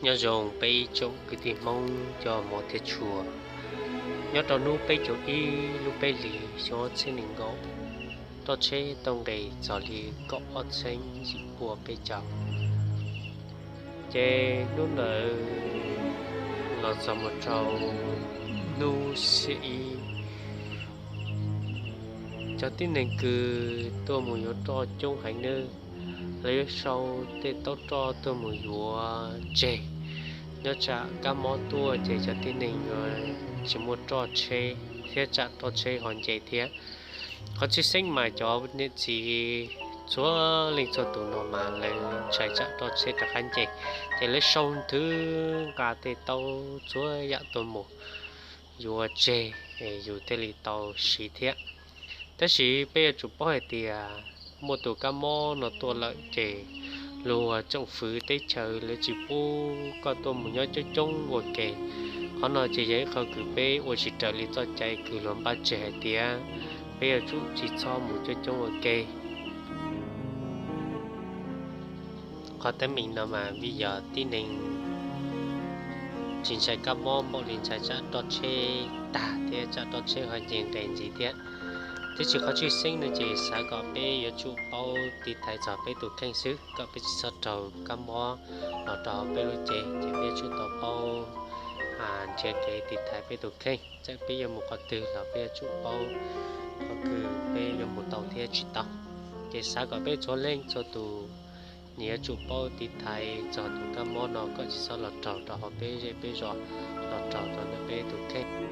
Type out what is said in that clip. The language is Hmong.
Nyob zoo peb ib tsoom kwv tij Hmoob cov hmov thiab tshua. Nyob rau hnub peb caug ib lub peb hlis xyoo ob txhiab nees nkaum, roj tsheb tau nqis txog li kaum ob txhiab yim pua peb caug. Ces hnub ntawd los txog mus rau hnub xiab ib, cov tib neeg kws tuaj mus yuav roj coob heev nawb. Lawv yuav sau tej taub roj tuaj mus yuav tseg. Nyob tsam kab mob tuaj ces cov tib neeg yuav tsis muaj roj tsheb thiab tsam roj tsheb ho nce thiab. Qhov tshwj xeeb mas cov niam txiv txhua leej txhua tus no mas lawv ntshai tsam roj tsheb rov qab nce, ces lawv sau nthwv nqa tej taub txhua yam tuaj mus yuav tseg, yus thiaj li tau siv thiab. Tab sis peb yuav tsum paub hais tias muaj tus kab mob no tuaj lawm ces luag tsoom fwv teb chaws lawv tsis pub koj tuaj mus nyob coob coob ua ke. Qhov no ces yog ib qho kws peb ua tsis raws li txoj cai kws luag npaj tseg hais tias peb yuav tsum tsis txhob mus coob coob ua ke. Qhov teeb meem no mas vim yog tib neeg tsis ntshai kab mob npaum li ntshai tsam roj tsheb tag thiab tsam roj tsheb ho nce nqes ntxiv thiab. Tiam sis qhov tshwj xeeb no ces xav kom peb yuav tsum paub tiv thaiv txog peb tus kheej xwb kom peb tsis txhob raug kab mob los rau peb lub cev, ces peb yuav tsum tau paub nrhiav kev tiv thaiv peb tus kheej. Txawm peb yuav mus qhov twg los peb yuav tsum paub qhov kws peb yuav mus tau thiab tsis tau. Ces xav kom peb txhua leej txhua tus nyias yuav tsum paub tiv thaiv txog tus kab mob no kom tsis txhob los raug rau hauv peb zej peb zos, los raug rau ntawm peb tus kheej.